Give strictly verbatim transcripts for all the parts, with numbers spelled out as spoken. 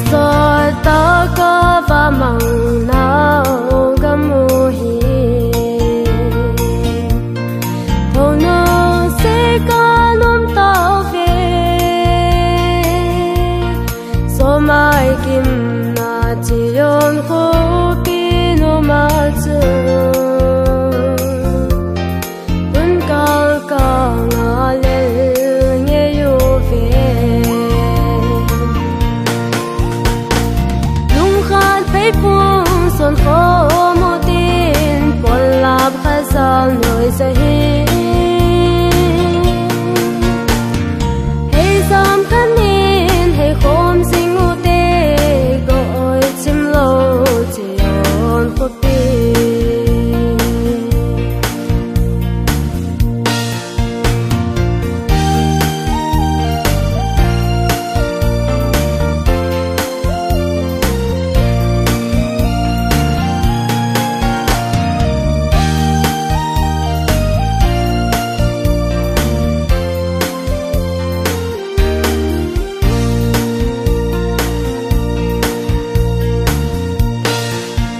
Sota ka va mang nau ka mu hi. Thonung se ka nom tau ve. Somai kim na Zion khopi numa chu. Tun kal ka nga lel ngei u ve. Lungkhat phei phung son khom u tin, pol lap kha sal noi sa hi. Hei sam khan in, hei khom sing u te, go oi chim lo, Zion khopi.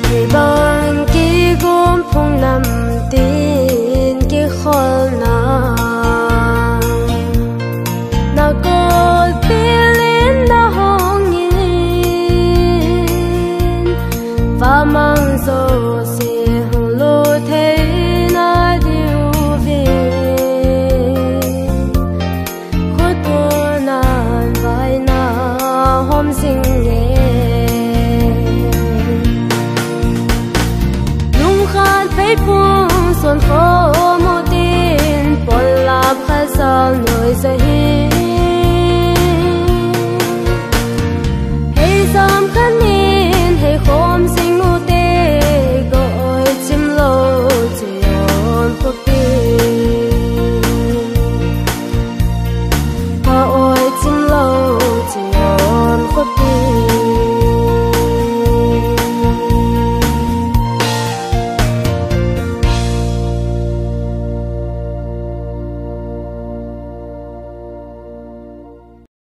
Kibang kigum phung nam tin kikhol na. Na kol pilin na hong in. Vamang so se hong lo thei na diu vin. Khotunan vaina hom sing e. Lungkhat phei phung son khom u tin, pol lap kha sal noi sa hi.